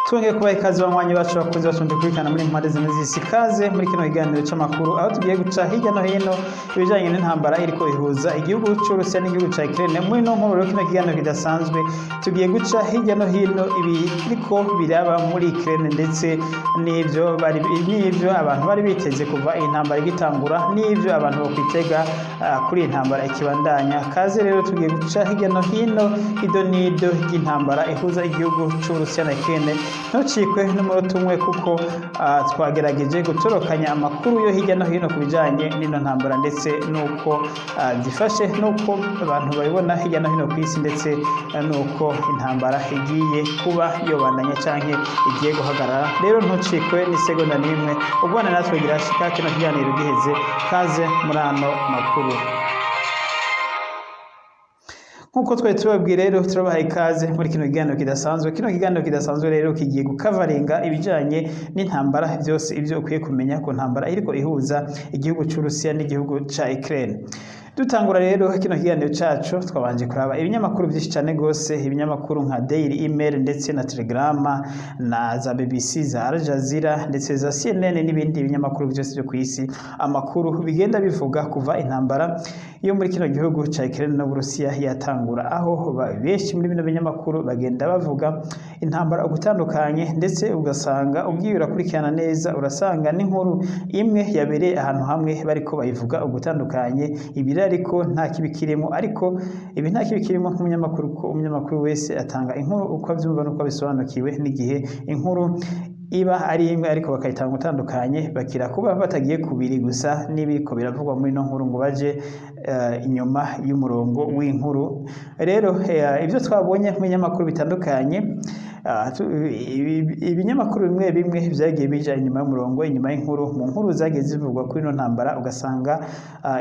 Twongeye kubaha ikaze, banywanyi bacu bakunze batunze kurikirana muri mpande zimwe z'isi. Ikaze muri kino kiganiro c'amakuru, aho tugiye guca hirya no hino ibijanye n'intambara iriko ihuza igihugu c'Uburusiya n'igihugu ca Ukraine. Muri ino nkuru rero, kino kiganiro kidasanzwe, tugiye guca hirya no hino ibiriko biraba muri Ukraine, ndetse n'ivyo abantu bari biteze kuva iyi ntambara igitangura, n'ivyo abantu bokwitega kuri iyi ntambara ikibandanya. Kaze rero, tugiye guca hirya no hino ido n'ido ry'intambara ihuza igihugu c'Uburusiya na Ukraine. Ntucikwe n'umunota umwe, kuko twagerageje gutorokanya amakuru yo hirya no hino ku bijanye n'ino ntambara, ndetse n'uko zifashe, n'uko abantu babibona hirya no hino ku isi, ndetse n'uko intambara igiye kuba yobandanya canke igiye guhagarara. Rero ntucikwe n'isegonda n'imwe, ubwana natwe girashika kino kiganiro giheze. Kaze muri ano makuru. Nk'uko twari tubabwiye rero, turabaha ikaze muri kino kiganiro kidasanzwe. Kino kiganiro kidasanzwe rero kigiye gukavaringa ibijanye n'intambara byose, ibyo ukwiye kumenya ku ntambara iriko ihuza igihugu c'Uburusiya n'igihugu ca Ukraine. Dutangura rero kino kiganiro cacu, twabanje kuraba ibinyamakuru byinshi cyane gose, ibinyamakuru nka Daily Email, ndetse na Telegram, na za BBC, za Al Jazeera, ndetse za CNN n'ibindi binyamakuru byose byo ku isi. Amakuru bigenda bivuga kuva intambara yo muri kino gihugu ca Ukraine n'Uburusiya yatangura, aho benshi muri bino binyamakuru bagenda bavuga intambara ugutandukanye, ndetse ugasanga ugiye urakurikirana neza, urasanga n'inkuru imwe yabereye ahantu hamwe bariko bayivuga ugutandukanye. Ibi rero ariko nta kibi kirimo, ariko ibi nta kibi kirimo nk'umunyamakuru, ko umunyamakuru wese atanga inkuru uko abyumva n'uko abisobanukiwe. N'igihe inkuru iba ari imwe ariko bakayitanga utandukanye, bakira kuba batagiye kubiri gusa n'ibiriko biravugwa muri ino nkuru ngo baje inyuma y'umurongo w'inkuru. Rero ibyo twabonye mu binyamakuru bitandukanye, ibinyamakuru bimwe bimwe vyagiye bija inyuma y'umurongo, inyuma y'inkuru, mu nkuru zagiye zivugwa kuri ino ntambara, ugasanga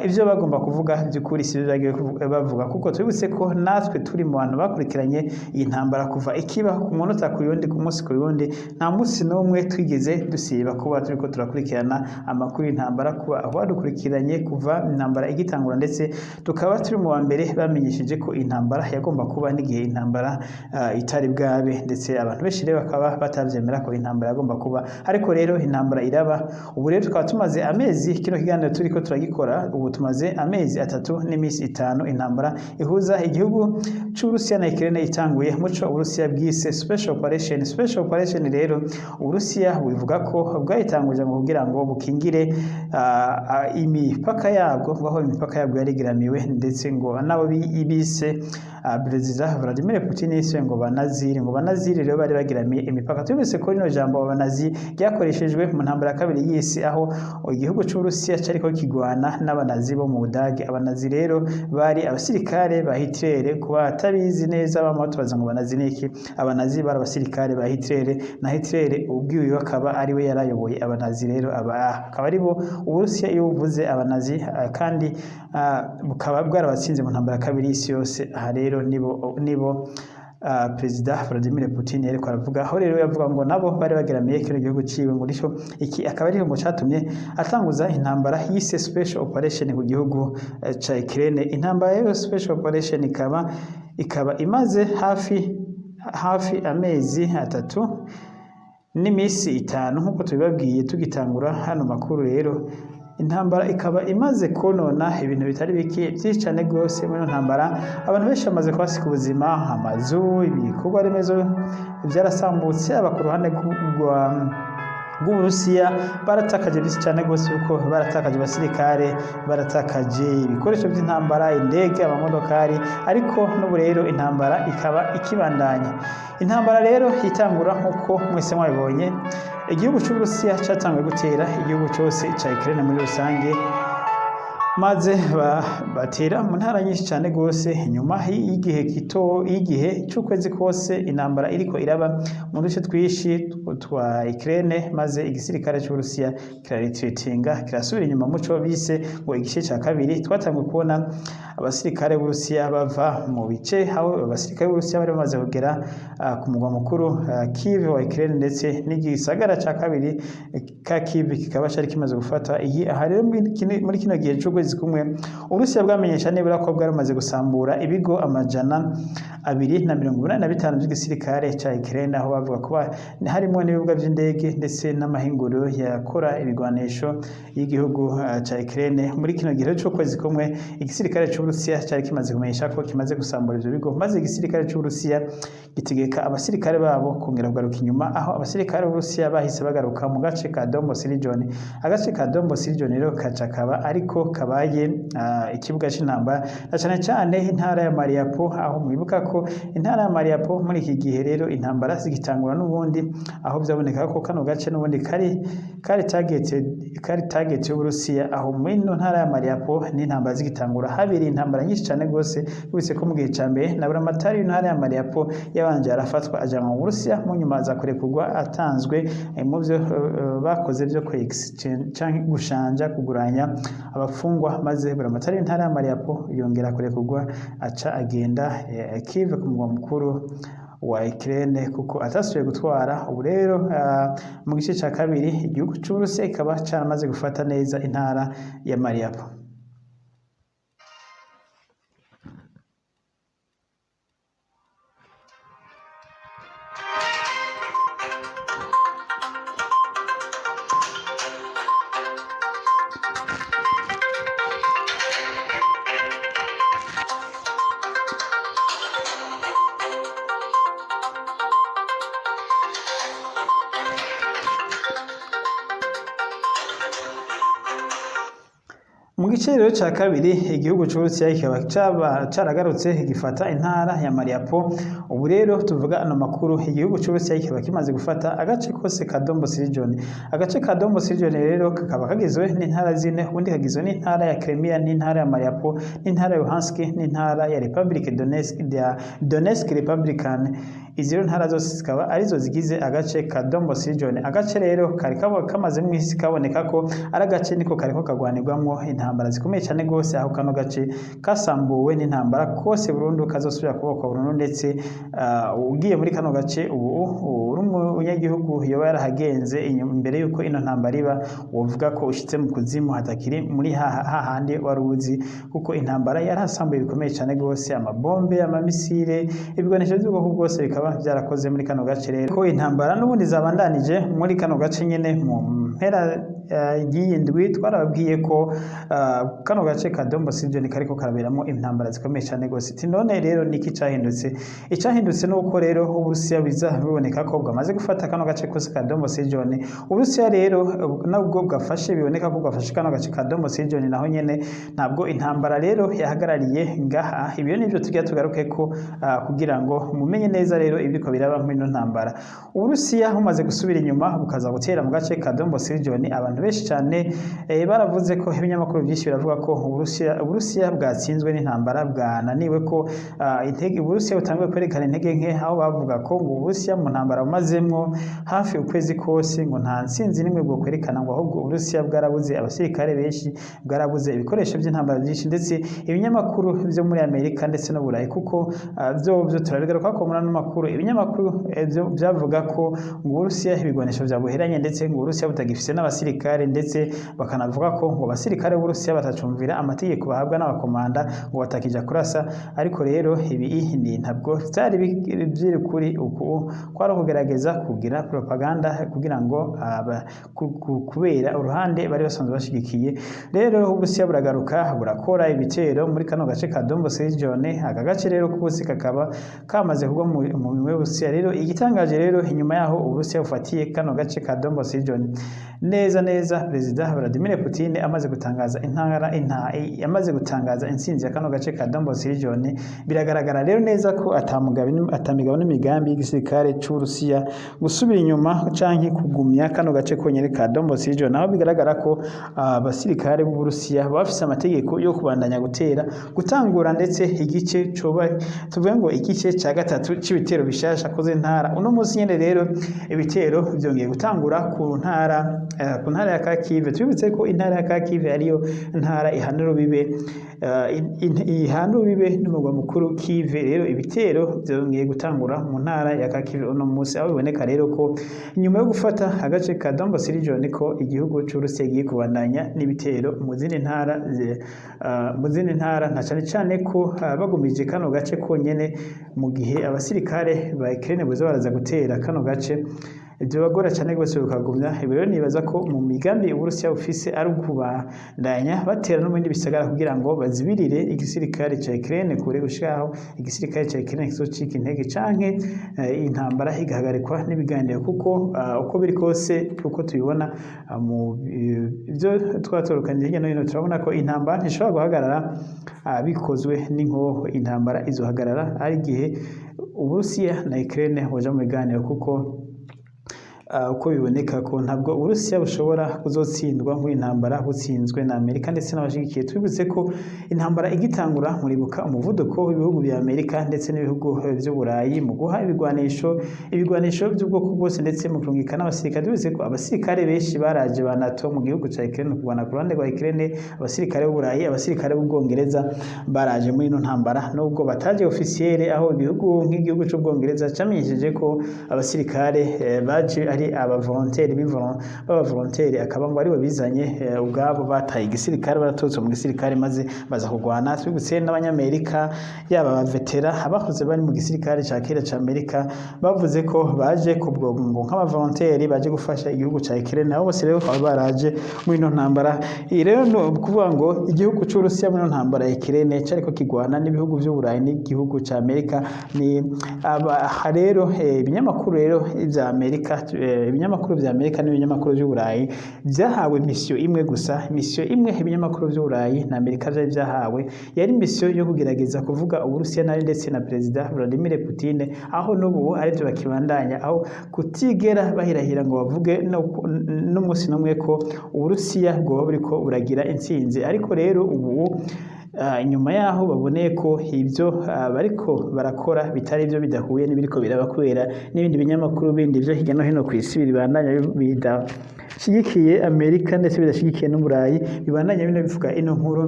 ivyo bagomba kuvuga by'ukuri si byo bagiye bavuga. Kuko tubibutse ko natwe turi mu bantu bakurikiranye iyi ntambara kuva ikiba, ku munota ku yundi, ku munsi ku yundi. Nta munsi n'umwe twigeze dusiba kuba turiko turakurikirana amakuru y'intambara, kuba abadukurikiranye kuva intambara igitangura, ndetse tukaba turi mu wa mbere bamenyesheje ko intambara yagomba kuba n'igihe intambara itari bwabe. Ndetse abantu benshi rero bakaba batavyemera ko intambara yagomba kuba, ariko rero intambara iraba. Ubu rero tukaba tumaze amezi, kino kiganiro turiko turagikora ubu, tumaze amezi 3 n'iminsi 5 intambara ihuza igihugu c'Uburusiya na Ukraine itanguye, muco Uburusiya bwise special operation. Special operation rero, Uburusiya buvuga ko bwayitanguje mu kugira ngo bukingire imipaka yabwo, ngo aho imipaka yabwo yarigeramiwe, ndetse ngo nabo bise Perezida Vladimir Putin yise ngo banaziri, ngo banaziri rero bari bageramiye imipaka. Tubise ko rino jambo abanazi ryakoreshejwe mu ntambara ya kabiri y'isi, aho igihugu c'Uburusiya cariko kigwana n'abanazi bo mu Budage. Abanazi rero bari abasirikare ba Hitler. Kuba atabizi neza, bama batubaza ngo banazi niki? Abanazi bari abasirikare ba Hitler, na Hitler ubwiwe akaba ari we yarayoboye abanazi. Rero aba akaba ari bo Uburusiya iyo buvuze abanazi, kandi bukaba bwarabatsinze mu ntambara ya kabiri y'isi yose. Aha rero nibo Perezida Vladimir Putin yariko aravuga, aho rero yavuga ngo nabo bari bageramiye kino gihugu ciwe, ngo nico iki akaba ari ngo catumye atanguza intambara yise special operation ku gihugu ca Ukraine. Intambara rero special operation ikaba imaze hafi hafi amezi 3 n'iminsi 5, nk'uko tubibabwiye tugitangura hano makuru. Rero intambara ikaba imaze konona ibintu bitari bike byinshi cyane rwose. Muri ino ntambara abantu benshi bamaze kuhasiga ubuzima, amazu, ibikorwa remezo byarasambutse. Aba ku ruhande rw'Uburusiya baratakaje byinshi cyane rwose, kuko baratakaje abasirikare, baratakaje ibikoresho by'intambara, indege, amamodokari. Ariko n'ubu rero intambara ikaba ikibandanya. Intambara rero itangura, nk'uko mwese mwabibonye, igihugu cy'Uburusiya cyatanguye gutera igihugu cyose cya Ukraine muri rusange, maze batera mu ntara nyinshi cyane rwose. Inyuma y'igihe gito, y'igihe cy'ukwezi kose intambara iriko iraba mu duce twinshi twa Ukraine, maze igisirikare cy'Uburusiya kiraretreatinga, kirasubira inyuma muco bise ngo igice cya kabiri. Twatanguye kubona abasirikare b'Uburusiya bava mu bice aho abasirikare b'Uburusiya bari bamaze kugera ku mugwa mukuru Kiev wa Ukraine, ndetse n'igisagara cya kabiri ka Kiev kikaba cyari kimaze gufata iyi. Aha rero muri kino gihe cy'ukwezi c'ukwezi kumwe, Uburusiya bwamenyesha nibura ko bwari bumaze gusambura ibigo 285 vy'igisirikare ca Ukraine, aho bavuga ko harimwo n'ibibuga vy'indege ndetse n'amahinguriro yakora ibigwanisho y'igihugu ca Ukraine. Muri kino gihe c'ukwezi kumwe, igisirikare c'Uburusiya cari kimaze kumenyesha ko kimaze gusambura ivyo bigo, maze igisirikare c'Uburusiya gitegeka abasirikare babo kongera kugaruka inyuma, aho abasirikare b'Uburusiya bahise bagaruka mu gace ka Donbas Region. Agace ka Donbas Region rero kaca kaba ariko kabaye ikibuga c'intambara, na cane cane intara ya Mariupol, aho mwibuka ko intara ya Mariupol muri iki gihe rero intambara zigitangura n'ubundi, aho vyaboneka ko kano gace n'ubundi kari target y'Uburusiya. Aho muri ino ntara ya Mariupol n'intambara zigitangura habereye intambara nyinshi cane gose, bibutse ko mu gihe ca mbere na buramatari w'intara ya Mariupol yabanje arafatwa ajanwa mu Burusiya, mu nyuma aza kurekurwa atanzwe mu vyo bakoze vyo ku exchange canke gushanja, kuguranya abafungwa, maze buramatari w'intara ya Mariupol yongera kurekurwa, aca agenda Kiev, ku mugwa mukuru wa Ukraine, kuko atasubiye gutwara. Ubu rero mu gice ca kabiri igihugu c'Uburusiya kikaba caramaze gufata neza intara ya Mariupol. Mu gice rero ca kabiri, igihugu c'Uburusiya kikaba caragarutse gifata intara ya Mariupol. Ubu rero tuvuga ano makuru, igihugu c'Uburusiya kikaba kimaze gufata agace kose ka Donbas Region. Agace ka Donbas Region rero kakaba kagizwe n'intara zine, ubundi kagizwe n'intara ya Crimea, n'intara ya Mariupol, n'intara ya Luhansk, n'intara ya Republic Donetsk, ya Donetsk Republican. Izi rero ntara zose zikaba arizo zigize agace ka Donbas Region. Agace rero kari kamaze mw'isi kaboneka ko ari agace niko kariko kagwanirwamwo intambara zikomeye cyane gose, aho kano gace kasambuwe n'intambara kose burundu, kazosubira kubakwa burundu. Ndetse ugiye muri kano gace ubu uri umunyagihugu yoba yarahagenze imbere yuko ino ntambara iba, wovuga ko ushitse mu kuzimu, hatakiri muri hahandi wari uzi, kuko intambara yarahasambuye bikomeye cyane gose. Amabombe, amamisire, ibigwanisho by'ubwoko bwose bikaba byarakoze muri kano gace. Rero ko intambara n'ubundi zabandanije muri kano gace nyene, mu mpera y'iyi ndwi twarababwiye ko kano gace ka Donbas Region kariko karaberamo intambara zikomeye cyane gose. Ati none rero niki cahindutse? Icahindutse nuko rero Uburusiya biza biboneka ko bwamaze gufata kano gace kose ka Donbas Region. Uburusiya rero nabwo bwafashe, biboneka ko bwafashe kano gace ka Donbas Region, naho nyene ntabwo intambara rero yahagarariye ngaha. Ibyo nivyo tujya tugaruke ko kugira ngo mumenye neza rero ibiriko biraba muri ino ntambara. Uburusiya bumaze gusubira inyuma bukaza gutera mu gace ka Donbas Region, abantu benshi cyane baravuze ko, ibinyamakuru byinshi biravuga ko Uburusiya bwatsinzwe n'intambara, bwananiwe, ko Uburusiya butanguye kwerekana intege nke, aho bavuga ko ngo Uburusiya mu ntambara bumazemwo hafi ukwezi kose ngo nta ntsinzi n'imwe bwo kwerekana, ngo ahubwo Uburusiya bwarabuze abasirikare benshi, bwarabuze ibikoresho by'intambara byinshi. Ndetse ibinyamakuru byo muri Amerika ndetse no Burayi, kuko byo turabigaruka ko muri ano makuru, ibinyamakuru byo byavuga ko ngo Uburusiya ibigwanisho byabuheranye, ndetse ngo Uburusiya butagifise n'abasirikare, ndetse bakanavuga ko ngo abasirikare b'Uburusiya batacumvira amategeko bahabwa n'abakomanda, ngo batakija kurasa. Ariko rero ibi ni ntabwo vyari biri kuri uku, kwari ukugerageza kugira propaganda kugira ngo kubera uruhande bari basanzwe bashigikiye. Rero Uburusiya buragaruka burakora ibitero muri kano gace ka Donbas Region. Aka gace rero kose kakaba kamaze kugwa mu minwe y'Uburusiya. Rero igitangaje rero, inyuma yaho Uburusiya bufatiye kano gace ka Donbas Region, neza neza Perezida Vladimir Putin amaze gutangaza intara inta amaze gutangaza intsinzi ya kano gace ka Donbas Region, biragaragara rero neza ko atamigabo n'imigambi y'igisirikare c'Uburusiya gusubira inyuma canke kugumya kano gace konyene ka Donbas Region, aho bigaragara ko abasirikare b'Uburusiya bafise amategeko yo kubandanya gutera, gutangura ndetse igice coba tuvuge ngo igice ca gatatu c'ibitero bishasha koze ntara. Uno munsi nyene rero ibitero vyongeye gutangura ku ntara. ku ntara ya Kharkiv. Tubibutse ko intara ya Kharkiv ariyo ntara ihana urubibe n'umurwa mukuru Kiev. Rero ibitero vyongeye gutangura mu ntara ya Kharkiv uno munsi, aho biboneka rero ko nyuma yo gufata agace ka Donbas region ko igihugu c'Uburusiya giye kubandanya n'ibitero mu zindi ntara, na cane cane ko bagumije kano gace konyene, mu gihe abasirikare ba Ukraine boza baraza gutera kano gace, ivyo bagora cane gose bikagumya. Ibi rero nibaza ko mu migambi Uburusiya bufise ari ukubandanya batera no mu bindi bisagara kugira ngo bazibirire igisirikare ca Ukraine kure, gushikaho igisirikare ca Ukraine kizocika intege canke intambara igahagarikwa n'ibiganiro, kuko uko biri kose, uko tubibona mu ivyo twatorokanye hirya no hino, turabona ko intambara ntishobora guhagarara bikozwe n'inkoho. Intambara izohagarara ari igihe Uburusiya na Ukraine boja mu biganiro, kuko uko biboneka ko ntabwo Uburusiya bushobora kuzotsindwa muri intambara butsinzwe na Amerika ndetse n'abashigikiye. Twibutse ko intambara igitangura, muribuka umuvuduko w'ibihugu bya Amerika ndetse n'ibihugu vy'Uburayi mu guha ibigwanisho by'ubwoko bwose ndetse mu kurungika n'abasirikare. Twibutse ko abasirikare benshi baraje ba NATO mu gihugu ca Ukraine kurwana ku ruhande rwa Ukraine. Abasirikare b'Uburayi, abasirikare b'Ubwongereza baraje muri ino ntambara, nubwo bataje officiel, aho ibihugu nk'igihugu c'Ubwongereza camenyesheje ko abasirikare baje ari aba volontaires, b'aba volontaires, akaba ngo aribo bizanye ubwabo, bataye igisirikare, baratotse mu gisirikare maze baza kurwana. Twibutse n'Abanyamerika, yaba aba vétérans, abahoze bari mu gisirikare ca kera ca Amerika, bavuze ko baje kubwo ngo nk'aba volontaires baje gufasha igihugu ca Ukraine. Nabo bose rero bakaba baraje muri ino ntambara. Iyi rero ni ukuvuga ngo igihugu c'Uburusiya muri ino ntambara ya Ukraine cariko kigwana n'ibihugu vy'Uburayi n'igihugu ca Amerika. Ni aba aha rero ibinyamakuru rero vya Amerika, ibinyamakuru vya Amerika n'ibinyamakuru vy'Uburayi vyahawe mission imwe gusa. Mission imwe ibinyamakuru vy'Uburayi na Amerika vyari vyahawe yari mission yo kugerageza kuvuga Uburusiya nabi ndetse na Perezida Vladimir Putin, aho n'ubu arivyo bakibandanya, aho kutigera bahirahira ngo bavuge n'umunsi n'umwe ko Uburusiya bwoba buriko buragira intsinzi. Ariko rero ubu nyuma yaho baboneye ko ivyo bariko barakora bitari byo, bidahuye n'ibiriko biraba, kubera n'ibindi binyamakuru bindi vyo hirya no hino kw'isi bibandanya bidashigikiye Amerika ndetse bidashigikiye n'Uburayi, bibandanya bino bivuga ino nkuru,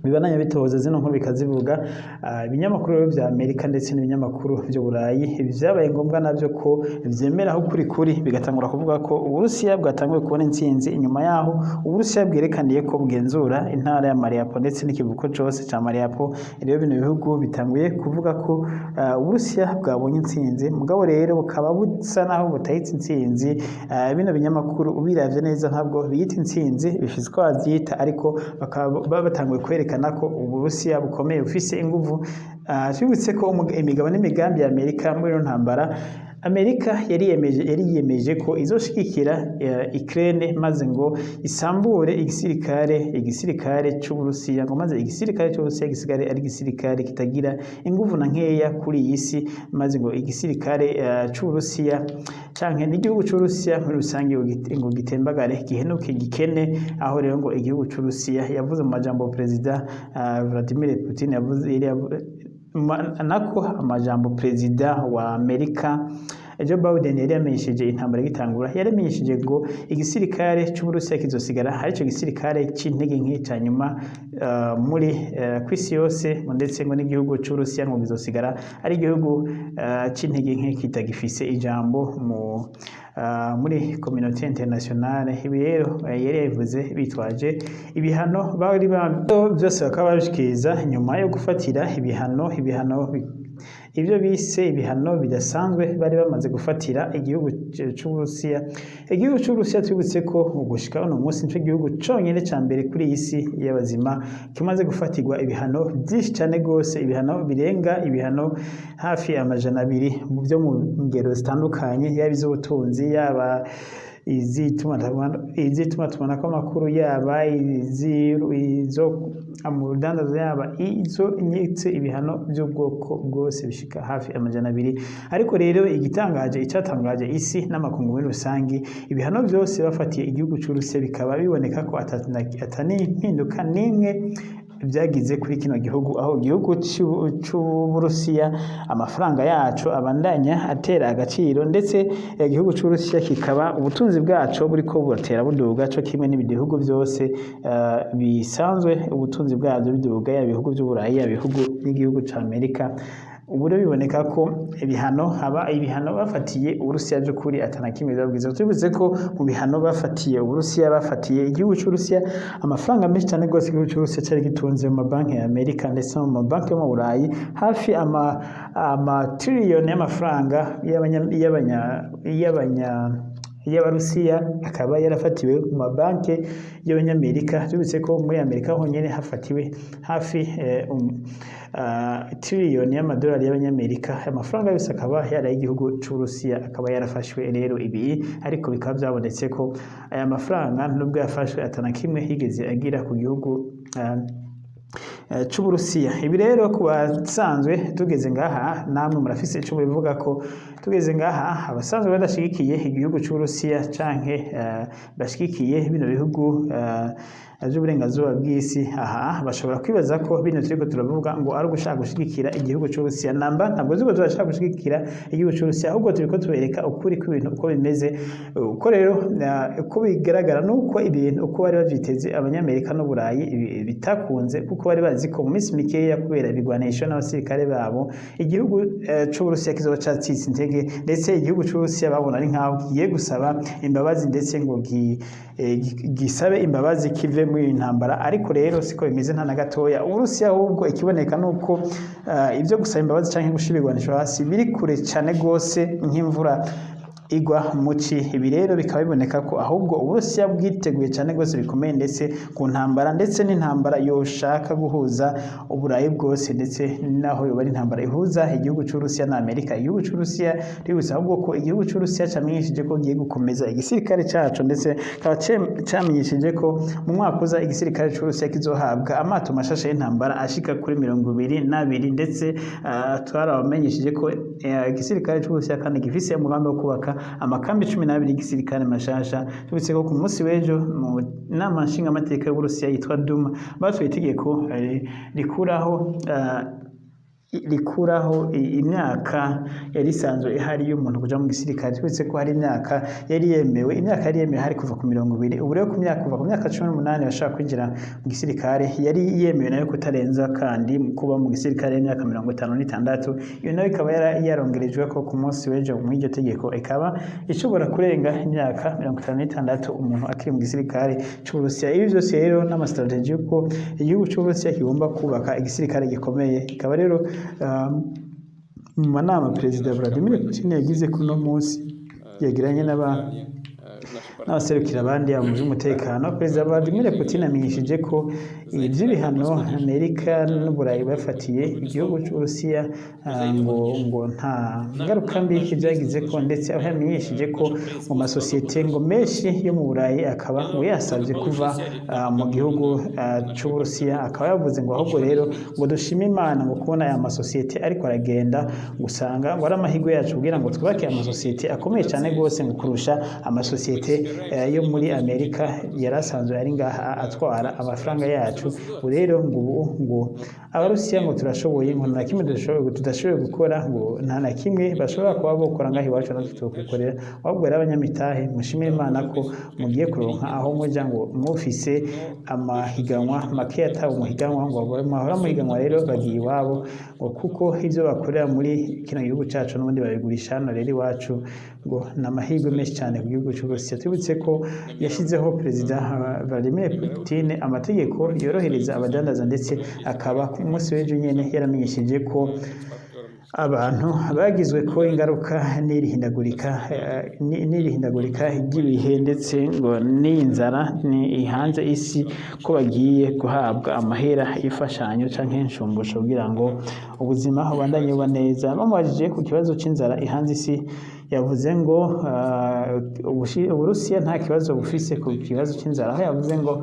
bibandanya bitoza zino nkuru bikazivuga. Ibinyamakuru rero vya Amerika ndetse n'ibinyamakuru vy'Uburayi vyabaye ngombwa navyo ko vyemera aho kuri kuri, bigatangura kuvuga ko Uburusiya bwatanguye kubona intsinzi, inyuma yaho Uburusiya bwerekaniye ko bugenzura intara ya Mariupol ndetse n'ikivuko cose ca Mariupol. Rero bino bihugu bitanguye kuvuga ko Uburusiya bwabonye intsinzi, mugabo rero bukaba busa naho butahitse intsinzi. Bino binyamakuru ubiravye neza ntabwo biyita intsinzi, bifise uko bavyita, ariko bakaba batanguye kwerekana ko Uburusiya bukomeye, bufise inguvu. Twibutse ko imigabo n'imigambi ya Amerika muri ino ntambara, Amerika yari yiyemeje ko izoshigikira Ukraine maze ngo isambure igisirikare c'Uburusiya, ngo maze igisirikare c'Uburusiya gisigare ari igisirikare kitagira inguvu na nkeya kuri iyi si, maze ngo igisirikare c'Uburusiya canke n'igihugu c'Uburusiya muri rusange ngo gitembagare, gihenuke, gikene. Aho rero ngo igihugu c'Uburusiya, yavuze mu majambo Perezida Vladimir Putin yavuze, nako amajambo Perezida wa Amerika Joe Biden yari yamenyesheje intambara igitangura, yaramenyesheje ngo igisirikare c'Uburusiya kizosigara arico gisirikare c'intege nke ca nyuma muri kw'isi yose, ngo ndetse ngo n'igihugu c'Uburusiya ngo kizosigara ari igihugu c'intege nke kitagifise ijambo muri communauté internationale. Ibi rero yari yabivuze bitwaje ibihano bari byose, bakaba babishikiriza nyuma yo gufatira ibihano ibyo bise ibihano bidasanzwe bari bamaze gufatira igihugu c'Uburusiya. Igihugu c'Uburusiya, twibutse ko mu gushika uno munsi nico gihugu conyene ca mbere kuri iyi si y'abazima kimaze gufatirwa ibihano byinshi cane gose, ibihano birenga ibihano hafi 200 mu byo mu ngero zitandukanye, yaba iz'ubutunzi, yaba iz'itumatumanako amakuru, yaba izo mu rudandazo, yaba izo nyitse, ibihano by'ubwoko bwose bishika hafi 200. Ariko rero igitangaje, icyatangaje isi n'amakungu muri rusange, ibihano byose bafatiye igihugu c'Uburusiya bikaba biboneka ko atani impinduka n'imwe. byagize kuri kino gihugu, aho igihugu c'Uburusiya amafaranga yaco abandanya atera agaciro, ndetse igihugu c'Uburusiya kikaba ubutunzi bwaco buriko buratera buduga, co kimwe n'ibindi bihugu vyose bisanzwe ubutunzi bwavyo biduga, yaba ibihugu vy'Uburayi, yaba ibihugu n'igihugu ca Amerika. Ubu rero biboneka ko ibihano, haba ibihano bafatiye Uburusiya, by'ukuri atana kimwe byabwiza. Tubivuze ko mu bihano bafatiye Uburusiya, bafatiye igihugu c'Uburusiya amafaranga menshi cyane rwose igihugu c'Uburusiya cari gitunze mu mabanki ya Amerika ndetse no mu mabanki yo mu Burayi, hafi ama y'amafaranga y'abanya y'abanya y'abarusiya akaba yarafatiwe mu mabanki y'Abanyamerika. Tubitse ko muri Amerika honyine hafatiwe hafi tiriyoni y'amadolari y'Abanyamerika. Amafaranga yose akaba yari ay'igihugu c'Uburusiya, akaba yarafashwe. Rero ibi ariko bikaba byabonetse ko aya mafaranga, nubwo yafashwe, atana kimwe yigeze agira ku gihugu c'Uburusiya. Ibi rero ku basanzwe tugeze ngaha, namwe murafise ico bivuga ko tugeze ngaha, abasanzwe badashigikiye igihugu c'Uburusiya canke bashigikiye bino bihugu vy'uburenganzuba bw'isi, aha bashobora kwibaza ko bino turiko turavuga ngo ari ugushaka gushigikira igihugu c'Uburusiya. Namba ntabwo ziko turashaka gushigikira igihugu c'Uburusiya, ahubwo turiko tubereka ukuri kw'ibintu uko bimeze. Uko rero uko bigaragara nuko ibintu uko bari bavyiteze Abanyamerika n'Uburayi bitakunze, kuko bari bazi ko mu minsi mikeya, kubera ibigwanisho n'abasirikare babo, igihugu c'Uburusiya kizoba catsitse intege, ndetse igihugu c'Uburusiya babona ari nkaho kigiye gusaba imbabazi, ndetse ngo gisabe imbabazi kive muri iyi ntambara. Ariko rero siko bimeze, nta na gatoya. Uburusiya ahubwo ikiboneka nuko ibyo gusaba imbabazi canke gushira ibigwanisho hasi biri kure cane gose nk'imvura igwa muci. Ibi rero bikaba biboneka ko ahubwo Uburusiya bwiteguye cyane rwose bikomeye, ndetse ku ntambara, ndetse n'intambara yoshaka guhuza Uburayi bwose, ndetse naho yoba ari intambara ihuza igihugu c'Uburusiya na Amerika. Igihugu c'Uburusiya, ributsa ahubwo ko igihugu c'Uburusiya camenyesheje ko giye gukomeza igisirikare caco, ndetse kikaba camenyesheje ko mu mwaka uza igisirikare c'Uburusiya kizohabwa amato mashasha y'intambara ashika kuri 22. Ndetse twarabamenyesheje ko igisirikare c'Uburusiya kandi gifise umugambi wo kubaka amakambi 12 y'igisirikare mashasha. Tubitse ko ku munsi w'ejo mu nama nshingamateka y'Uburusiya yitwa Duma batoye itegeko rikuraho imyaka yari isanzwe ihari y'umuntu kuja mu gisirikare. Twese ko hari imyaka yari yemewe, imyaka yari yemewe hari kuva ku 20. Ubu rero ku myaka, kuva ku myaka 18 bashobora kwinjira mu gisirikare, yari yemewe nayo kutarenza kandi kuba mu gisirikare imyaka 56. Iyo nayo ikaba yarongerejwe ko ku munsi w'ejo muri iryo tegeko, ikaba ishobora kurenga imyaka 56 umuntu akiri mu gisirikare c'Uburusiya. Ibi vyose rero n'ama stratégies y'uko igihugu c'Uburusiya kigomba kubaka igisirikare gikomeye. Ikaba rero mu manama Perezida Vladimir Putin yagize kuno munsi, yagiranye n'abaserukira abandi mu by'umutekano, Perezida Vladimir Putin amenyesheje ko iby'ibihano Amerika n'Uburayi bafatiye igihugu cy'Uburusiya ngo nta ngaruka mbi byagize ko, ndetse aho yamenyesheje ko mu masosiyete ngo menshi yo mu Burayi akaba ngo yasabye kuva mu gihugu c'Uburusiya. Akaba yavuze ngo ahubwo rero ngo dushime Imana ngo kubona aya masosiyete ariko aragenda, ngo usanga ngo ari amahirwe yacu kugira ngo twubake amasosiyete akomeye cyane rwose ngo kurusha amasosiyete yo muri Amerika yari asanzwe ari ngaha atwara amafaranga yacu. Ubu rero ngo ubu ngo Abarusiya ngo turashoboye, ngo nta na kimwe tudashoboye gukora, ngo nta na kimwe bashobora kuba bokora ngaha iwacu natwe tukikorera. Ahubwo rero abanyamitahe mushimire Imana ko mugiye kuronka aho muja, ngo mufise amahiganwa make atawe umuhiganwa, ngo mwahora muhiganwa, rero bagiye iwabo, ngo kuko ivyo bakorera muri kino gihugu cacu n'ubundi babigurisha hano rero iwacu, ngo ni amahirwe menshi cyane ku gihugu cy'Uburusiya. Tubutse ko yashyizeho Perezida Vladimir Putin amategeko yorohereza abadandaza, ndetse akaba ku munsi w'ejo nyene yaramenyesheje ko abantu bagizwe ko ingaruka n'irihindagurika ry'ibihe, ndetse ngo n'iyi nzara ni ihanze isi, ko bagiye guhabwa amahera y'imfashanyo canke inshumbusho kugira ngo ubuzima bubandanye buba neza. Bamubajije ku kibazo c'inzara ihanze isi, yavuze ngo Uburusiya nta kibazo bufise ku kibazo c'inzara, aho yavuze ngo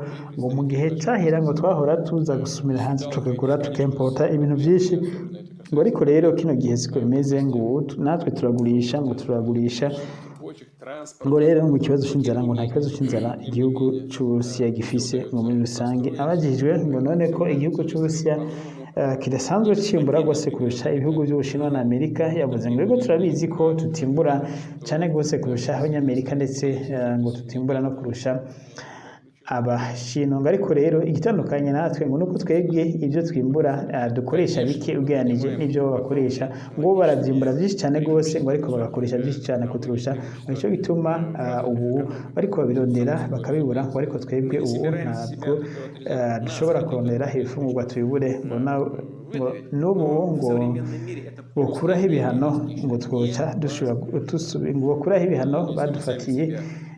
mu gihe cahera ngo twahora tuza gusumira hanze, tukagura, tukimporta ibintu vyinshi, ngo ariko rero kino gihe siko bimeze, ngo ubu natwe turagurisha, ngo turagurisha. Рабочих Ngo rero ngo ikibazo c'inzara, ngo nta kibazo c'inzara igihugu c'Uburusiya gifise. Ngo muri rusange abajijwe ngo none ko igihugu c'Uburusiya kidasanzwe cimbura rwose kurusha ibihugu by'Ubushinwa na Amerika, yavuze ngo yego, turabizi ko tutimbura cyane rwose kurusha Abanyamerika, ndetse ngo tutimbura no kurusha Abashinwa. Ariko rero igitandukanye natwe ngo nuko twebwe ibyo twimbura dukoresha bike ugereranije n'ibyo bo bakoresha. Ngo bo baravyimbura byinshi cyane rwose, ngo ariko bagakoresha byinshi cyane kuturusha. Ngo nicyo gituma ubu bariko babirondera bakabibura. Ngo ariko twebwe ubu ntabwo dushobora kurondera ibifungurwa tubibure. Ngo n'ubu ngo bokuraho ibihano, ngo twoca dushobora ngo bokuraho ibihano badufatiye,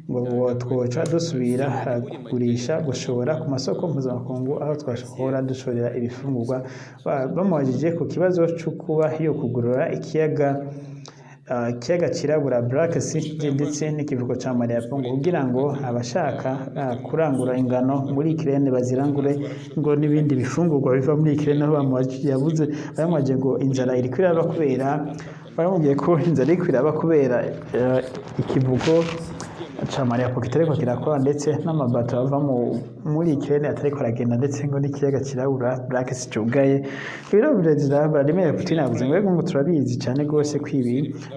ngo twoca dusubira kugurisha, gushora ku masoko mpuzamakungu aho twashobora dushorera ibifungurwa. Bamubajije ku kibazo cyo kuba yo kugurura ikiyaga cirabura, Black Sea, ndetse n'ikivuko ca Mariupol, ngo kugira ngo abashaka kurangura ingano muri Ukraine bazirangure, ngo n'ibindi bifungurwa biva muri Ukraine, aho bamubajije, yavuze, bamubajije ngo inzara iriko iraba kubera, baramubwiye ko inzara iriko iraba kubera ikivuko ca Mariupol kitariko kirakora, ndetse n'amabato ava muri Ukraine atariko aragenda, ndetse ngo n'ikiyaga cirabura, Black Sea, cugaye. Rero Perezida Vladimir Putin yavuze ngo yego, ngo turabizi cyane rwose ko ibi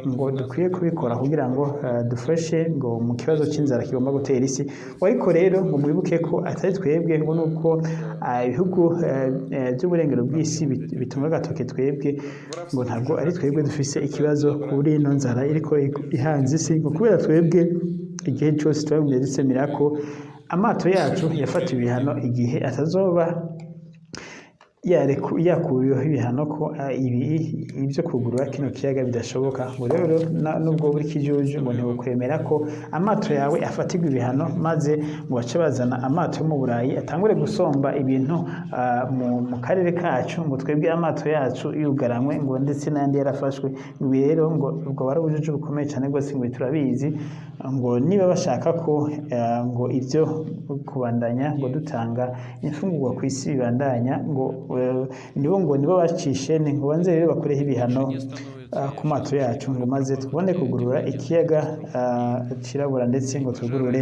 ngo dukwiye kubikora kugira ngo dufashe ngo mu kibazo c'inzara kigomba gutera isi. Ngo ariko rero ngo mwibuke ko atari twebwe, ngo nuko ibihugu by'uburengero bw'isi bitunga agatoke twebwe, ngo ntabwo ari twebwe dufise ikibazo kuri ino nzara iriko ihanze isi, ngo kubera twebwe igihe cyose twagumye dusemera ko amato yacu yafatiwe ibihano, igihe atazoba yakuriweho ibihano, ko ibi ibyo kugurura kino kiyaga bidashoboka. Ngo rero nubwo buri kijuju, ngo ntibukwemera ko amato yawe afatirwa ibihano, maze ngo bace bazana amato yo mu Burayi atangure gusomba ibintu mu karere kacu, ngo twebwe amato yacu yugaranywe, ngo ndetse n'ayandi yarafashwe. Ngo ibi rero ngo ubwo bari ubujuju bukomeye cyane rwose. Ngo turabizi, ngo niba bashaka ko ngo ibyo kubandanya ngo dutanga imfungurwa ku isi bibandanya, ngo nibo bacishe ni ngo banze rero bakureho ibihano ku mato yacu, ngo maze tubone kugurura ikiyaga cirabura, ndetse ngo tugurure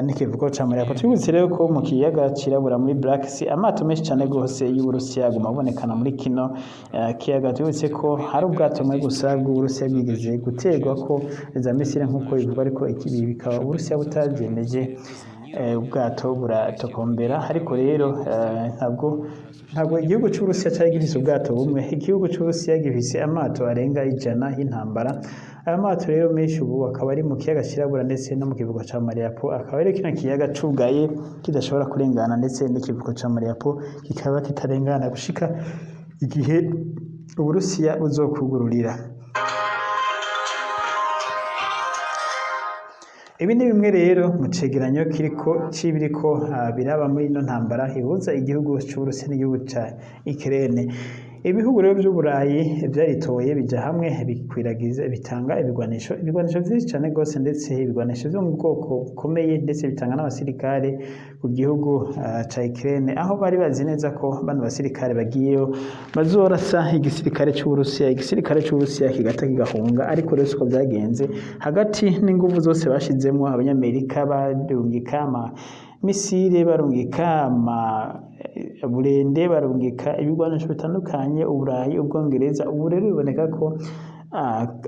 n'ikivuko ca Mariupol. Twibutse rero ko mu kiyaga cirabura, muri Black Sea, amato menshi cyane rwose y'Uburusiya aguma abonekana muri kino kiyaga. Twibutse ko hari ubwato bumwe gusa bw'Uburusiya bwigeze guterwa ko za misile nk'uko bivugwa, ariko ibi bikaba Uburusiya butabyemeje. Ubwato buratokombera, ariko rero ntabwo igihugu cy'Uburusiya cyari gifise ubwato bumwe. Igihugu cy'Uburusiya gifise amato arenga 100 y'intambara. Aya mato rero menshi ubu akaba ari mu kiyaga cirabura ndetse no mu kivuko ca Mariupol, akaba ari kino kiyaga cugaye kidashobora kurengana, ndetse n'ikivuko ca Mariupol kikaba kitarengana gushika igihe Uburusiya buzokugururira. Ibi ni bimwe rero mu cegeranyo kiriko c'ibiriko biraba muri ino ntambara ihuza igihugu c'Uburusiya n'igihugu ca Ukraine. Ibihugu rero vy'Uburayi vyaritoye bija hamwe, bikwiragiza, bitanga ibigwanisho vyinshi cane gose, ndetse ibigwanisho vyo mu bwoko bukomeye, ndetse bitanga n'abasirikare ku gihugu ca Ukraine, aho bari bazi neza ko bano basirikare bagiyeyo bazorasa igisirikare c'Uburusiya, igisirikare c'Uburusiya kigata kigahunga. Ariko rero siko vyagenze. Hagati n'inguvu zose bashizemwo, Abanyamerika barungika ama misile, barungika ama burende, barungika ibigwanisho bitandukanye, Uburayi, Ubwongereza. Ubu rero biboneka ko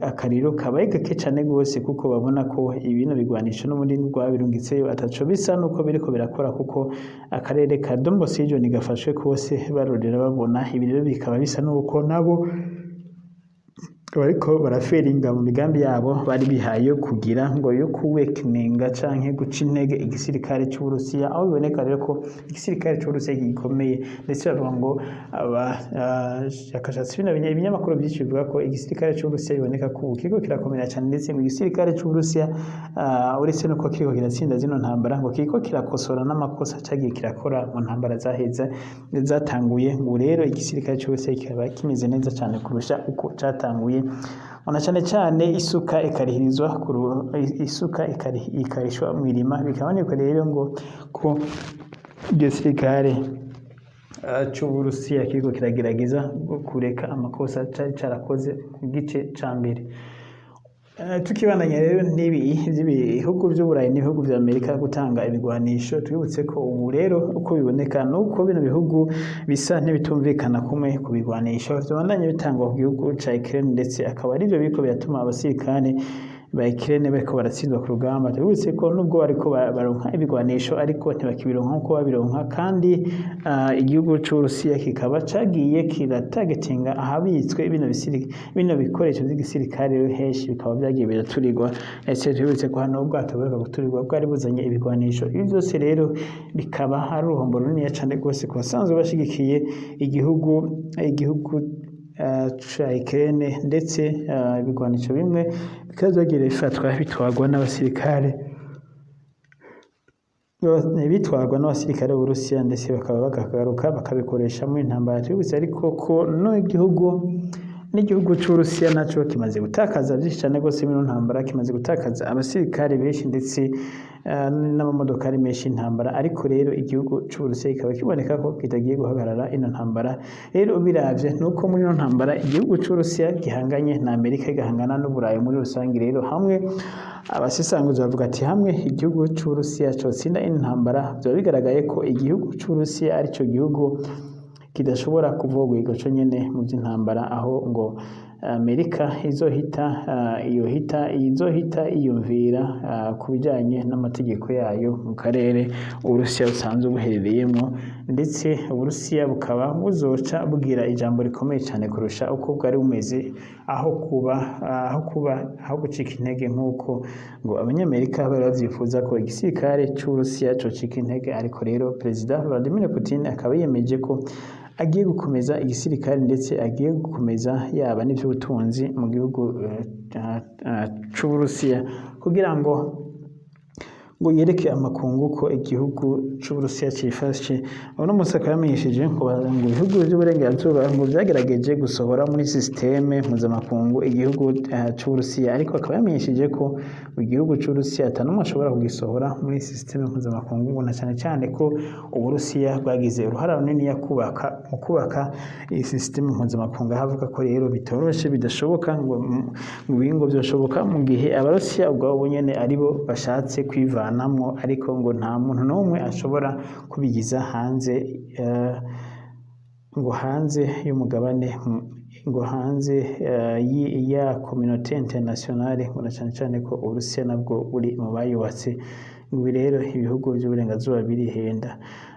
akariro kabaye gake cane gose, kuko babona ko ibino bigwanisho n'ubundi rwabirungitseyo ataco bisa nuko biriko birakora, kuko akarere ka Donbas region gafashwe kose barorera babona. Ibi rero bikaba bisa nuko nabo bariko baraferinga mu migambi yabo bari bihaye yo kugira ngo yo kuwekeninga canke guca intege igisirikare c'Uburusiya, aho biboneka rero ko igisirikare c'Uburusiya gikomeye. Ndetse bavuga ngo abashakashatsi, bino ibinyamakuru byinshi bivuga ko igisirikare c'Uburusiya biboneka ko ubu kiriko kirakomera cane, ndetse ngo igisirikare c'Uburusiya, uretse nuko kiriko kiratsinda zino ntambara, ngo kiriko kirakosora n'amakosa cagiye kirakora mu ntambara zaheze zatanguye. Ngo rero igisirikare c'Uburusiya kikaba kimeze neza cane kurusha uko catanguye, na cane cane isuka ikarihirizwa isuka ikarishwa mw'irima. Bikaboneka rero ngo ko igisirikare c'Uburusiya kiriko kiragerageza kureka amakosa cari carakoze ku gice ca mbere. Tukibandanya rero n'ibi by'ibihugu by'Uburayi n'ibihugu vya Amerika gutanga ibigwanisho, twibutse ko ubu rero uko biboneka nuko bino bihugu bisa n'ibitumvikana kumwe ku bigwanisho vyobandanya bitangwa ku gihugu ca Ukraine, ndetse akaba arivyo biriko biratuma abasirikare ba Ukraine bariko baratsindwa ku rugamba. Twibutse ko nubwo bariko baronka ibigwanisho, ariko ntibakibironka nkuko babironka, kandi igihugu c'Uburusiya kikaba cagiye kiratagetinga ahabitswe bino bikoresho vy'igisirikare. Rero henshi bikaba vyagiye biraturirwa, ndetse twibutse ko hano ubwato buheruka guturirwa bwari buzanye ibigwanisho. Ibi vyose rero bikaba ari uruhombo runiniya cane rwose ku basanzwe bashigikiye igihugu ca Ukraine, ndetse ibigwanisho bimwe bikaba vyagiye bifatwa bitwarwa n'abasirikare b'Uburusiya, ndetse bakaba bakagaruka bakabikoresha mu intambara. Twibutse ariko ko n'igihugu c'Uburusiya naco kimaze gutakaza vyinshi cane rwose muri ino ntambara, kimaze gutakaza abasirikare benshi ndetse n'amamodokari menshi y'intambara. Ariko rero igihugu c'Uburusiya kikaba kiboneka ko kitagiye guhagarara ino ntambara. Rero ubiravye nuko muri ino ntambara igihugu c'Uburusiya gihanganye na Amerika, igahangana n'Uburayi muri rusange. Rero hamwe abasesanguzi bavuga ati hamwe igihugu c'Uburusiya cotsinda ino ntambara, vyoba bigaragaye ko igihugu c'Uburusiya arico gihugu kidashobora kuvogwa co nyene mu vy'intambara, aho ngo Amerika izohita iyumvira ku bijanye n'amategeko yayo mu karere Uburusiya busanzwe buherereyemwo, ndetse Uburusiya bukaba buzoca bugira ijambo rikomeye cane kurusha uko bwari bumeze, aho kuba aho gucika intege nk'uko ngo Abanyamerika bari bavyifuza ko igisirikare c'Uburusiya cocika intege. Ariko rero Perezida Vladimir Putin akaba yiyemeje ko agiye gukomeza igisirikare, ndetse agiye gukomeza yaba n'ivy'ubutunzi mu gihugu c'Uburusiya, kugira ngo yereke amakungu ko igihugu c'Uburusiya cifashe. Uno munsi akaba yamenyesheje ngo ibihugu vy'uburengerazuba ngo vyagerageje gusohora muri système mpuzamakungu igihugu c'Uburusiya, ariko akaba yamenyesheje ko igihugu c'Uburusiya ata n'umwe ashobora kugisohora muri système mpuzamakungu, ngo na cane cane ko Uburusiya bwagize uruhara runiniya mu kubaka iyi système mpuzamakungu, aho avuga ko rero bitoroshe, bidashoboka, ngo ibi ngo vyoshoboka mu gihe Abarusiya ubwabo nyene aribo bashatse kwivanamwo, ariko ngo nta muntu n'umwe ashobora kubigiza hanze, ngo hanze y'umugabane, ngo hanze ya communauté internationale, ngo na cane cane ko Uburusiya nabwo buri mu bayubatse. Ngo ibi rero ibihugu vy'uburengerazuba birihenda.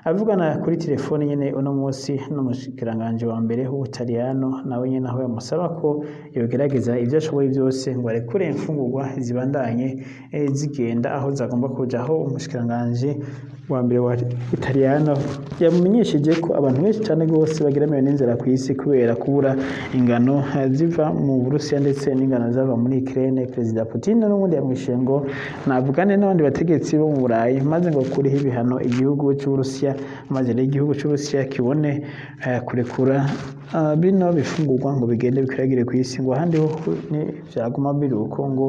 Avugana kuri telefone nyene uno munsi n'umushikiranganji wa mbere w'Ubutaliyano, nawe nyene aho yamusaba ko yogerageza ivyo ashoboye vyose ngo arekure imfungurwa zibandanye zigenda aho zagomba kuja, aho umushikiranganji wa mbere wa Butaliyano yamumenyesheje ko abantu benshi cane gose bageramiwe n'inzara kw'isi kubera kubura ingano ziva mu Burusiya ndetse n'ingano zava muri Ukraine. Perezida Putin n'ubundi yamwishuye ngo navugane n'abandi bategetsi bo mu Burayi, maze ngo kureho ibihano igihugu c'Uburusiya, maze rero igihugu c'Uburusiya kibone kurekura bino bifungurwa ngo bigende bikwiragire kw'isi. Ngo ahandi ho ni vyaguma biri uko, ngo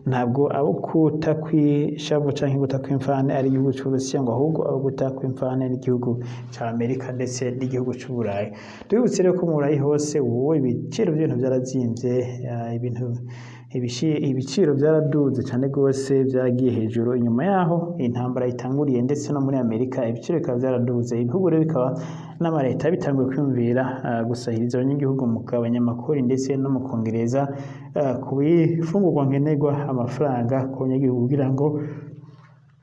ntabwo abo kuta kw'ishavu canke guta kw'imfane ari igihugu c'Uburusiya, ngo ahubwo abo guta kw'imfane n'igihugu ca Amerika ndetse n'igihugu c'Uburayi. Tubibutse rero ko mu Burayi hose ubu ibiciro by'ibintu vyarazimvye, ibiciro byaraduze cane gose, byaragiye hejuru inyuma yaho intambara itanguriye, ndetse no muri Amerika ibiciro bikaba byaraduze. Ibihugu rero bikaba n'amareta bitanguye kwiyumvira gusahiriza abanyagihugu mu kugabanya amakori ndetse no mu kongereza ku bifungurwa nkenerwa amafaranga ku banyagihugu, kugira ngo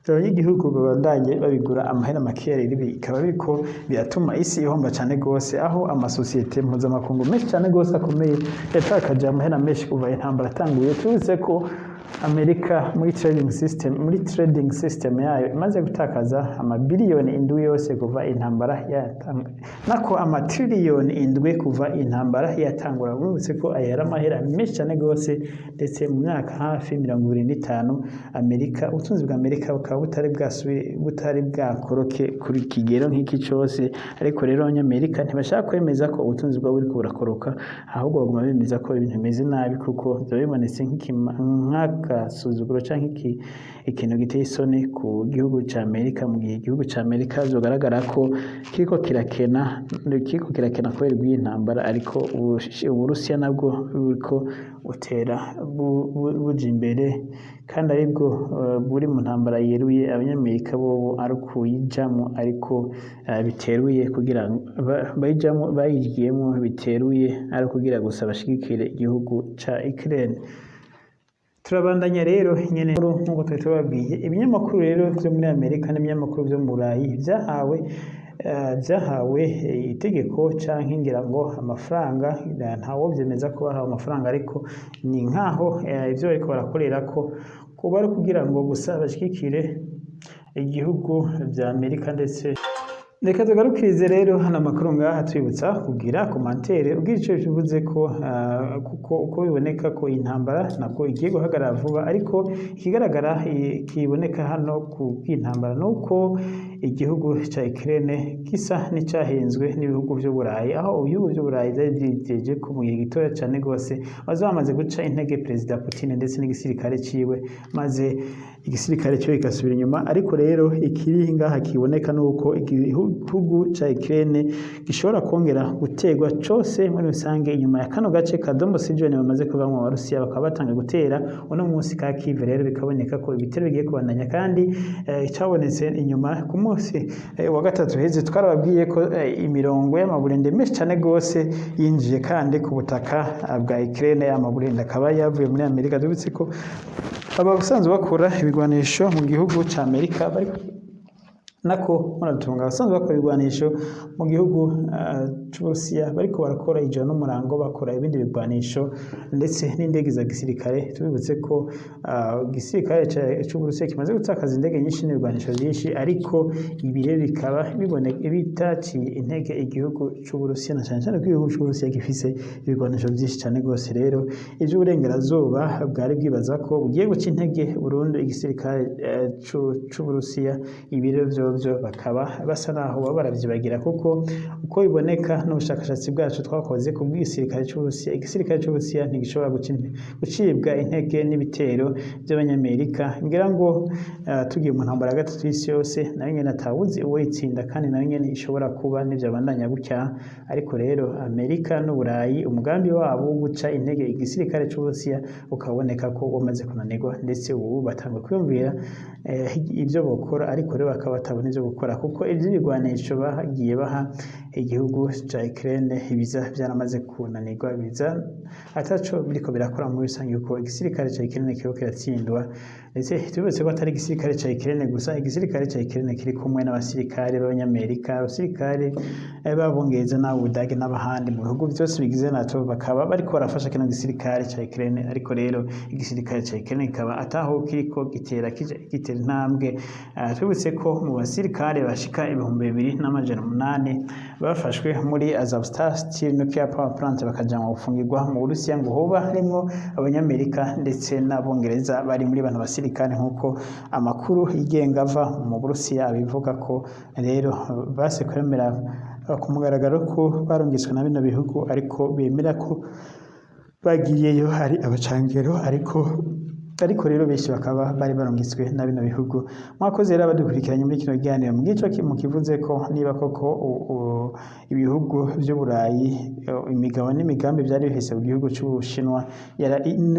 abanyagihugu babandanye babigura amahera makeya. Rero bikaba biriko biratuma isi ihomba cane gose, aho amasosiyete mpuzamakungu menshi cane gose akomeye yatakaje amahera menshi kuva intambara atanguye. Tubutse ko Amerika muri trading system yayo imaze gutakaza amabiliyoni 7 yose kuva intambara yatangura, nako amatiriyoni 7 kuva intambara yatangura. Urumvise ko aya yari amahera menshi cyane gose, ndetse mu myaka hafi 25 Amerika, ubutunzi bwa Amerika bukaba butari bwakoroke kuri kigero nk'iki cose. Ariko rero Abanyamerika ntibashaka kwemeza ko ubutunzi bwabo buriko burakoroka, ahubwo baguma bemeza ko ibintu bimeze nabi, kuko biba bibonetse nk'ikima nka nk'agasuzuguro canke ikintu giteye isoni ku gihugu ca Amerika, mu gihe igihugu ca Amerika vyogaragara ko kiriko kirakena kubera iyi ntambara. Ariko Uburusiya nabwo buriko butera buja imbere, kandi aribwo buri mu ntambara yeruye. Abanyamerika bobo ari ukuyijamwo, ariko biteruye kugira bayijamwo, bayigiyemwo biteruye, ari ukugira gusa bashigikire igihugu ca Ukraine. Turabandanya rero nyene nk'uko twari tubabwiye. Ibinyamakuru rero vyo muri Amerika n'ibinyamakuru vyo mu Burayi vyahawe itegeko canke ngira ngo amafaranga, ntawovyemeza ko bahawe amafaranga, ariko ni nkaho ivyo bariko barakorera ko kuba ari kugira ngo gusa bashigikire igihugu vya Amerika. Ndetse reka tugarukirize rero hano amakuru ngaha, twibutsa kugira commentaire, ubwira ico bivuze ko kuko uko biboneka ko intambara ntabwo igiye guhagarara vuba. Ariko ikigaragara kiboneka hano ku bw'intambara nuko igihugu ca Ukraine gisa n'icahenzwe n'ibihugu vy'Uburayi, aho ibihugu vy'Uburayi vyari vyiteje ko mu gihe gitoya cane gose bazoba bamaze guca intege Perezida Putin ndetse n'igisirikare ciwe, maze igisirikare cyo kigasubira inyuma. Ariko rero ikiri ngaha kiboneka nuko igihugu ca Ukraine gishobora kongera gutegwa cose muri rusange inyuma ya kano gace ka Donbas region bamaze kuva mu Barusiya, bakaba batanga gutera uno munsi ka Kiev. Rero bikaboneka ko ibitero bigiye kubandanya, kandi icabonetse inyuma ku munsi wa gatatu heze, twarababwiye ko imirongo y'amaburende menshi cane gose yinjiye kandi ku butaka bwa Ukraine, amaburende akaba yavuye muri Amerika. Tubitse ko abasanzwe bakora ibigwanisho mu gihugu ca Amerika bari nako muratunga, abasanzwe bakora ibigwanisho mu gihugu c'Uburusiya bariko barakora ijoro n'umurango, bakora ibindi bigwanisho ndetse n'indege za gisirikare. Tubibutse ko igisirikare c'Uburusiya kimaze gutakaza indege nyinshi n'ibigwanisho vyinshi, ariko ibi rero bikaba biboneka bitaciye intege igihugu c'Uburusiya, na cane cane ko igihugu c'Uburusiya gifise ibigwanisho vyinshi cane gose. Rero ivy'uburengerazuba bwari bwibaza ko bugiye guca intege burundu igisirikare c'Uburusiya, ibi rero vyovyo bakaba basa naho baba baravyibagira, kuko uko biboneka n'ubushakashatsi bwacu twakoze ku bw'igisirikare c'Uburusiya, igisirikare c'Uburusiya ntigishobora gucibwa intege n'ibitero by'Abanyamerika. Ngira ngo tugiye mu ntambara ya gatatu y'isi yose, nayo nyene atawuzi uwo itsinda, kandi nayo nyene ishobora kuba n'ivyabandanya gutya. Ariko rero Amerika n'Uburayi, umugambi wabo wo guca intege igisirikare c'Uburusiya ukaboneka ko wamaze kunanirwa, ndetse ubu batanga kwiyumvira ibyo bokora, ariko rero bakaba batabona ivyo gukora, kuko ivy'ibigwanisho bagiye baha igihugu ca Ukraine ibiza vyaramaze kunanirwa, biza ataco biriko birakora muri rusange, kuko igisirikare ca Ukraine kiriko kiratsindwa. Ndetse tubibutse ko atari igisirikare ca Ukraine gusa, igisirikare ca Ukraine kiri kumwe n'abasirikare b'Abanyamerika, abasirikare b'Abongereza n'Abudage n'abahandi mu bihugu vyose bigize NATO, bakaba bariko barafasha kino gisirikare ca Ukraine. Ariko rero igisirikare ca Ukraine kikaba ataho kiriko gitera kija gitera intambwe. Tubibutse ko mu basirikare bashika 2800 bafashwe muri Azovstal Steel Nuclear Power Plant bakajanwa gufungirwa mu Burusiya, ngo hoba harimwo Abanyamerika ndetse n'Abongereza bari muri bano basirikare, nk'uko amakuru yigenga ava mu Burusiya abivuga, ko rero base kwemera ku mugaragaro ko barungitswe na bino bihugu, ariko bemera ko bagiyeyo hari abacangero, ariko rero benshi bakaba bari barungitswe na bino bihugu. Mwakoze rero abadukurikiranye muri kino kiganiro. Mwico mukivuze ko niba koko ibihugu vy'Uburayi imigabo n'imigambi vyari bifise ku gihugu c'Ubushinwa,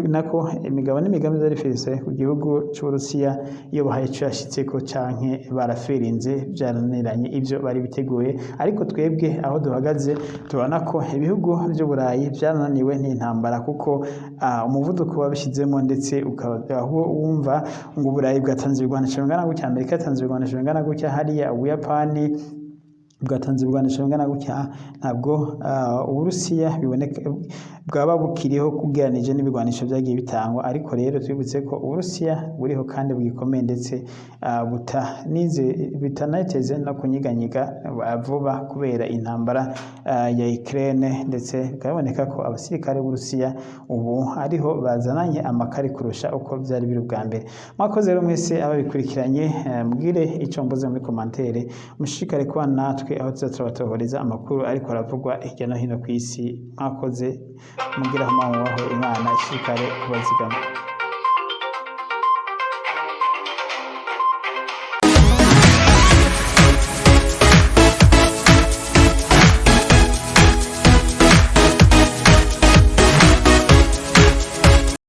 nako imigabo n'imigambi vyari bifise ku gihugu c'Uburusiya, iyo bahaye ico yashitseko canke baraferinze, vyarananiranye ivyo bari biteguye. Ariko twebwe aho duhagaze tubona ko ibihugu vy'Uburayi vyarananiwe n'intambara, kuko umuvuduko wabishizemo, ndetse ukaba aho wumva ngo Uburayi bwatanze ibigwanisho bingana gutya, Amerika yatanze ibigwanisho bingana gutya, hariya Ubuyapani bwatanze ibigwanisho bingana gutya, ntabwo Uburusiya biboneka bwaba bukiriho kugeranije n'ibigwanisho vyagiye bitangwa. Ariko rero twibutse ko Uburusiya buriho kandi bugikomeye, ndetse butanize bitanateze no kunyiganyiga vuba kubera intambara ya Ukraine. Ndetse bikaboneka ko abasirikare b'Uburusiya ubu ariho bazananye amakari kurusha uko vyari biri ubwa mbere. Mwakoze rero mwese ababikurikiranye. Mbwire ico mbuze muri commentaire, mushishikare kuba natwe aho tuza turabatohoreza amakuru ariko aravugwa hirya no hino kw'isi. Mwakoze, mugira aho mubaho, Imana ishishikare kubazigama.